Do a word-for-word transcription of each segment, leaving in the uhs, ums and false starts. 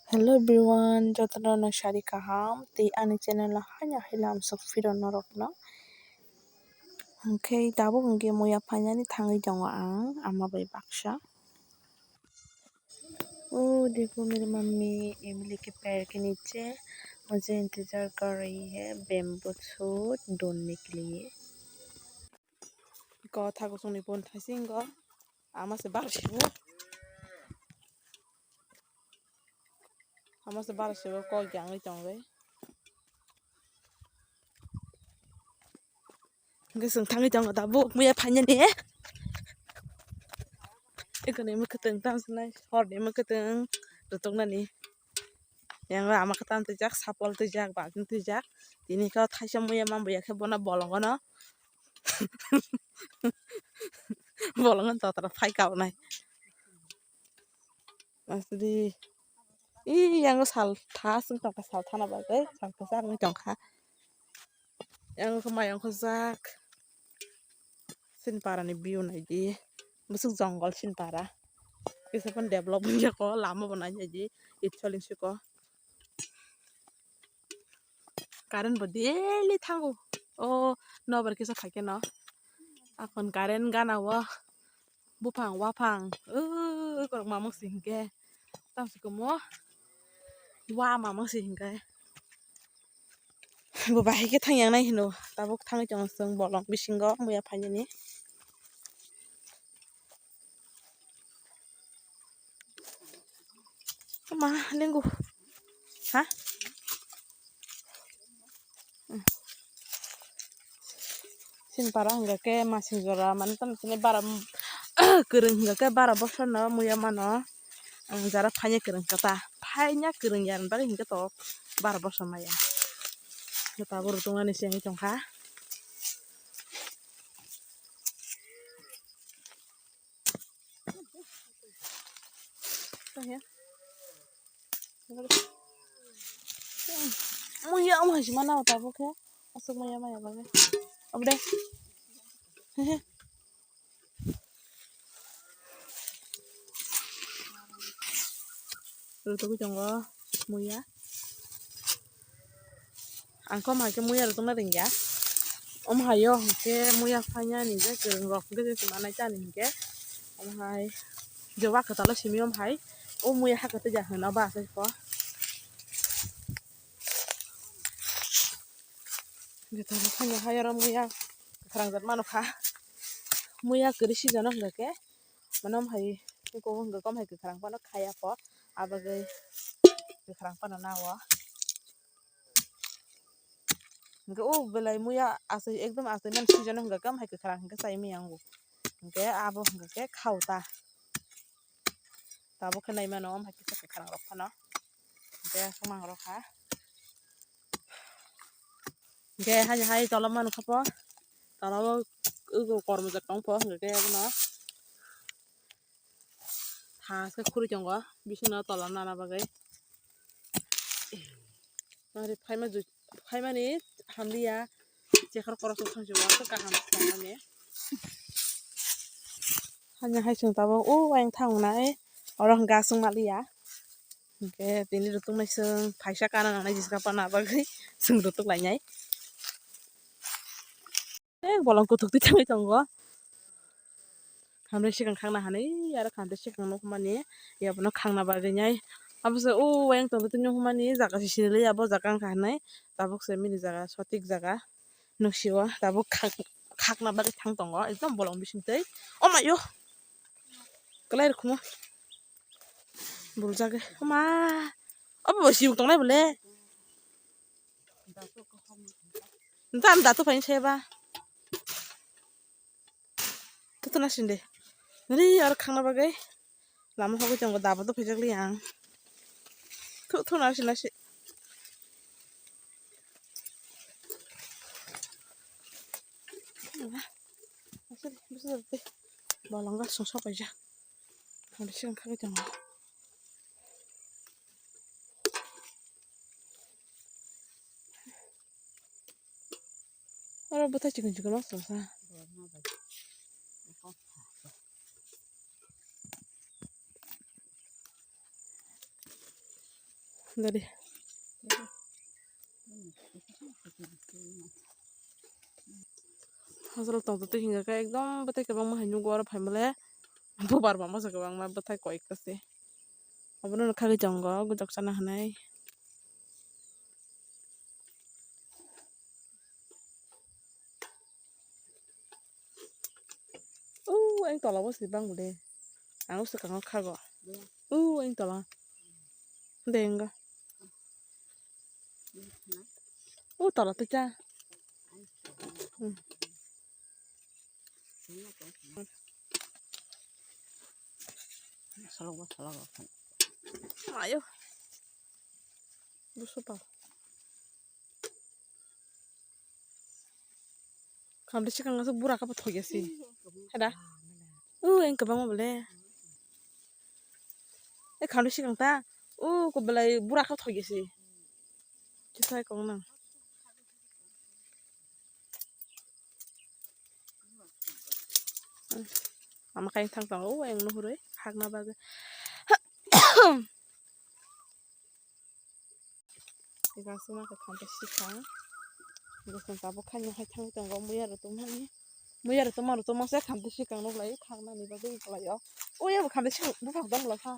Hello everyone, jotono no sari kaham tei ani channel o haino haino hamsok phiro norokno. Hwnkhe tabuk hwnkhe muya phainani thangwi tongo ang ama bai baksa. ओ देखो मेरी मम्मी इमली के पेड़ के नीचे मुझे इंतजार कर रही है, bamboo shoot ढूंढने के लिए। Ko thago songni bon thaisingo ama se bar sibo. Ama se bar sibo ko gyangwi tongwi. Hwnkhe chwng thangwi tongo tabuk muya phainani. Ekhoni mwkhwtwng tang sinai horni mwkhwtwng rwtwknani. Yang ama kwtam twijak, sapol twijak, balting twijak. Tini khe o thaisa muya mambuya khe bono bolongono. Bolongono totra phai kaunai. Asli. Ih, yang sal tha, sing tongkha sal thana bagwi, sal kwchak wng tongkha. Yang khe mayung khajak. Sinpara ni view naidi. Bwswk jongol Sinpara. Kisa phano develop wngya ko, lama bo nai naidi. It soling siko. Current bo daily thango. O nobar kisa phaikhe no. Akhon current gana o. Buphang waphang. Ui korok mamuk si hinkhe. Tamsi komo. Wa mamuk si hinkhe. Bo bahai khe thang yang nai hino. Tabuk thangwi tongo chwng bolong bisingo muya phainani. Ma lengo. Ha? Sinpara hingka khe masing jora mani tamo sini bara kwrwng hingka khe bara bosor no muya mano. Ang jara phaini kwrwng kha ta phaina kwrwng ya bagwi hingke to bara bosor maya. Tabuk rwtwknani se wngwi tongkha. Muya omo hai se mana o tabuk khe aswk maya maya bagwi. Obo de. Rwtugwi tongo muya. Ang kok hai khe muya rwtwkna rwngya. Omo hai o hwnkhe muya phainani je kwrwng rok hwnkhe je manai chani hwnkhe omo hai je wa kwtal o simi omo hai o muya hakhe tei ja hwna ba asai kho. Kwtal o phainai hai oro muya kwkhwrang jat mano kha. Muya kwrwi season o hwnkhe mano omo hai kok hwnkhe omo hai kwkhwrang phano khaya kho abagwi kwkhwrang phano nao. Hingke o belai muya asai ekdom asai mani season o hingka khe omo hai kwkhwrang hingke chai maya wngo. Hingke abo hingka khe khao ta. Tabuk khe nai mano omo hai kisa kwkhwrang rok phano. Hingke aswk mang rok kha. Hingke hani hai tola manu kha po. Tola o kormo jak tong po hingke abono. Tha khe khuri tongo bisingno tola nana bagwi. Nari phaima ju-, phaimani hamliya, jekhar khoroksa thangsi uansuk kaham tongmani. Hanya hai chwng tabuk o ayang thangnai, oro hwnkhe aswk maliya. Hwnkhe tini rwtwknai chwng phaisa kana nangnai jiska pana bagwi chwng rwtwk lainai. Eh, bolong kuthuk twi thangwi tongo. Khamri swkang khangna hinwi, aro khamri swkang nukmani, yabono khangna bagwi nai. Abose o wayang tongtwtwi nukmani, jaga se sinilai abo jaga wngkha hinwi. Tabuk se bini jaga, sotik jaga. Nuksio, tabuk khak-, khakna bagwi thang tongo, ekdom bolong bisingtwi. Oh my God! Kwlai rwkhumo. Buljak, oh ma! Obo bo siyung tongnai bole? Nta am datu phaini seba. Tutu na sinde. Nari aro khangna bagwi. Lama hogwi tongo daba do phaijakli ang. Thu thu na sina si. Bolong ga song sok paijak. Ang sing khagwi tongo. Oro bwthai chikon chikon no songsa. Bo ma bai. Eko pha. Dari. Hostel tong twi hingka khe ekdom bwtwi kwbangma hai nukgo oro phaimale. Bubar mama se kwbangma bwthai koi kwse. Obono khagwi tongo gujak sana hinwi. O, ang tola o se bang de. Ang swkang o khago. O, ang tola. De nga. O, tola to cha. Hmm. Ayo. Busu pa. Khamde sikang asuk bura kabo thoi asi. Hada. U, eng kabang bole. E khamde sikang ta. U, ko belai bura kabo thoi asi. Kisai kong nang. Ama kain thang tong o, eng nuhuroi hakna bagwi. Ega suma ka khamde sikang. Ega sung tabuk khaina hai thang tongo muya rw tongmani. Muya rw tongma rw tongma se khamde sikang nuk lai thang nani bagwi lai o. O yabo khamde sikang buphang dong lai kha.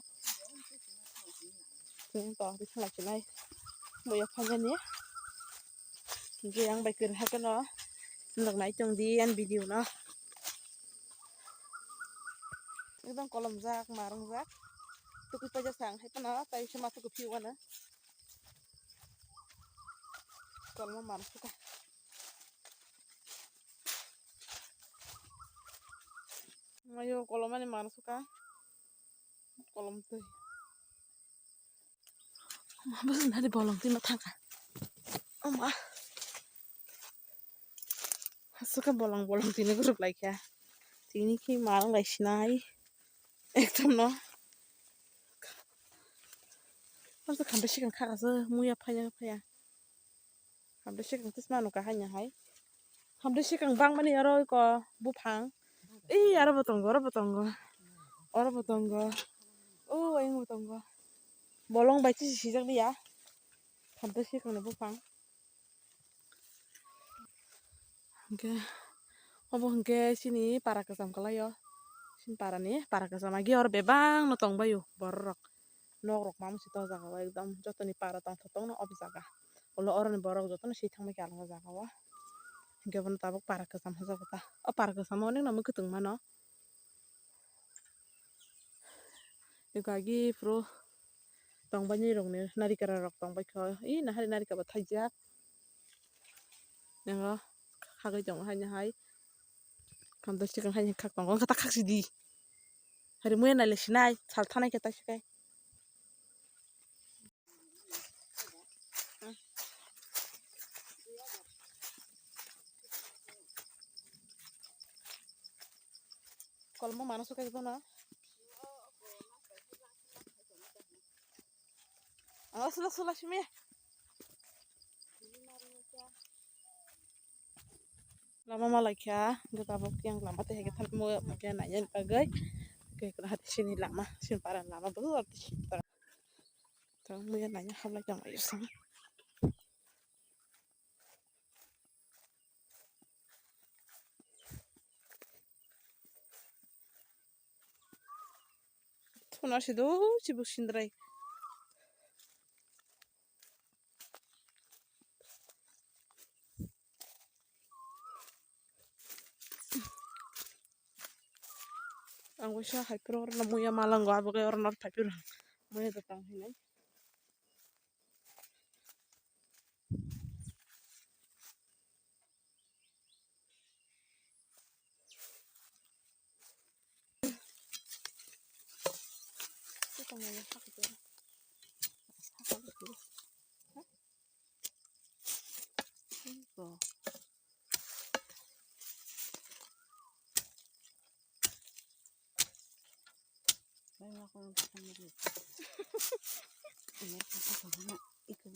Tung to ri khalai chinai. Muya phainani. Hingke ang bai kwrwi hakhe no. Nuk nai tong di ani video no. Ekdom kolom jak, marung jak. Tukui paijak sa ang hai phano, tai se ma tukui phiyo wano. Kolmo mar suka. Mayo kolomani mar suka. Kolom twi. Ama bwswk nari bolong twi ma thangkha. Ama. Aswk khe bolong bolong tini guruk laikha. Tini khi marung lai sinai. Ekdom no. Aswk khambai sikang khakaswk muya phaiya phaiya. Hamde sikang tisma nukha haino hai. Hamde sikang bangmani oro iko buphang. Ei, aro bo tongo, oro bo tongo. Oro bo tongo. O, ayang bo tongo. Bolong bai chisi sijak liya. Hamde sikang ni buphang. Hingke, obo hingke chini para kwcham kwlaio. Chini para ni, para kwcham agi oro bebak no tongbaio borok rok. Nok rok ma musi tong jaga o ekdom jotoni para tongthok tongno o jaga. Ulo oroni borok jotono swi thangbai kha o jaga o. Hingke bono tabuk para kwcham hwnjago ta. O para kwcham o onekno mwkhwtwng mano. Eko agi phuru tongbaini rokni narikra rok tongbai kha. Ih, nahari narikra bo thaijak. Nango khagwi tongo haino hai. Kamda sikang haino khak tongo. Wngkha ta khak sidi. Hari muya naile sinai. Sal thanai khe ta sikai. Kolmo mana suka gitu na. Oh, sula sula simi. Lama malai kha, hingke tabuk yang lama tei hai khe thanmo khe naiya bagwi. Hingke hati sini lama, sini para lama bo. Tang muya nanya hablai tong ayo sang. Thuna sido chibuk sindrai. Ang waisa hai phuru oro no muya malango abo khe oro no phai phuru muya da tang hinwi.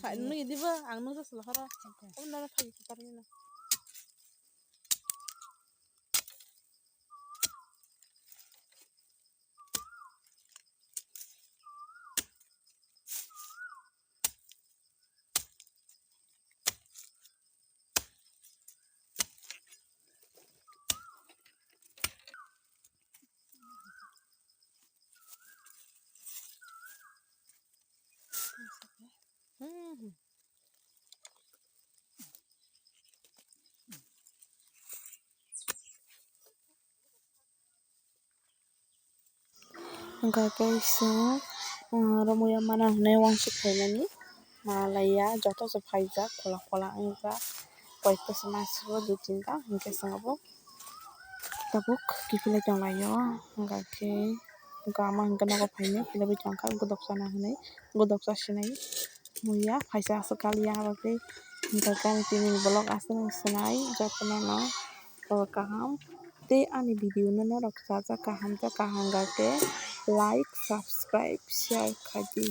Phai nung idi ba, ang nung jasla horo. Oke. Omo nana phai kitar nina. Hwnkha khe chwng, ah, oro muya mana hinwi uansuk phaimani malaiya, joto se phaijak, khola khola wngjak, koita se masigo dui tinta, hinkhe chwng abo tabuk kiphilwi tonglaio. Hwnkha khe ama hinkhe nogo phainai, philwi tongkha, godok sana hinwi, godok chasinai muya, phaisa aswk kaliya, abo khe hwnkha khe ani tini vlog aswk swngsinai, jotono no. O kaham. Tei ani video no norok chajak kaham khe kaham khe like, subscribe, share khaidi.